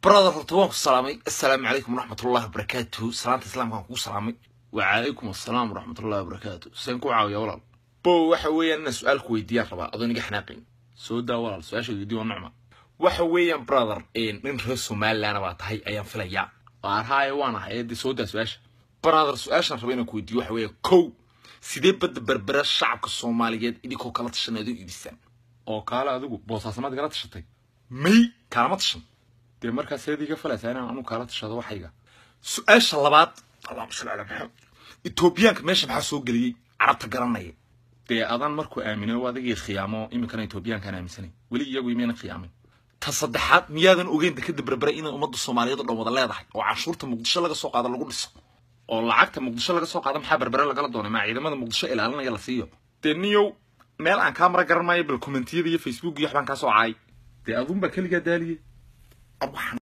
Brother, horta waan ku salaamay. Assalaamu calaykum waraxmatullahi wabarakaatuhu. Salaanta islaamkaan kugu salaamay. Wacalaykum assalaam waraxmatullahi wabarakaatu. Seen ku caawiya, walaal? Bo, waxa weeyaan inaan su-aal ku weydiiyaan rabaa adoon iga xanaaqayn. Soo daa, walaal, su-aasha weydiin waa nocma. Waxa weeyaan, brother, nin reer Somaliland baa tahay ayaan filayaa. Waarhaaye, waan ahay dee, soo daa su-aasha. Brother, su-aashaan raba inaan ku weydiiyo waxa weeye: kow, sidee badda Berbera shacabka Soomaaliyeed idinkoo kala tashan aad u iibisaan? Oo kaale, adigu Boosaasamaad igala tashatay? May, kaalama tashan. Dee markaas seed iga falaysaa inaan anu kaala tashado waxayga? Su-aasha labaad, allahuma salli calaa Maxamed, Etoobiyaanka meesha maxaa soo geliyey? Carabta garanaya. Dee adan markuu aamino adigii khiyaamo, iminkana Etoobiyaankaan aaminsanay, weli iyagu imayna khiyaamin. Ta saddexaad, miyaadan ogeyn dekada Berbera inay ummadda Soomaaliyeed oo dhan wada leedahay oo canshuurta Muqdisho laga soo qaado lagu dhiso? Oo lacagta Muqdisho laga soo qaado maxaa Berbere lagala doonay? Maa ciidamada Muqdisho ilaalinaya la siiyo? Dee niyow, meel aan kaa mara garan maayo, bal commentiyada iyo Facebook iyo waxbaan kaa soo caay. Dee adunbaa keligaa daaliyey. Waxaan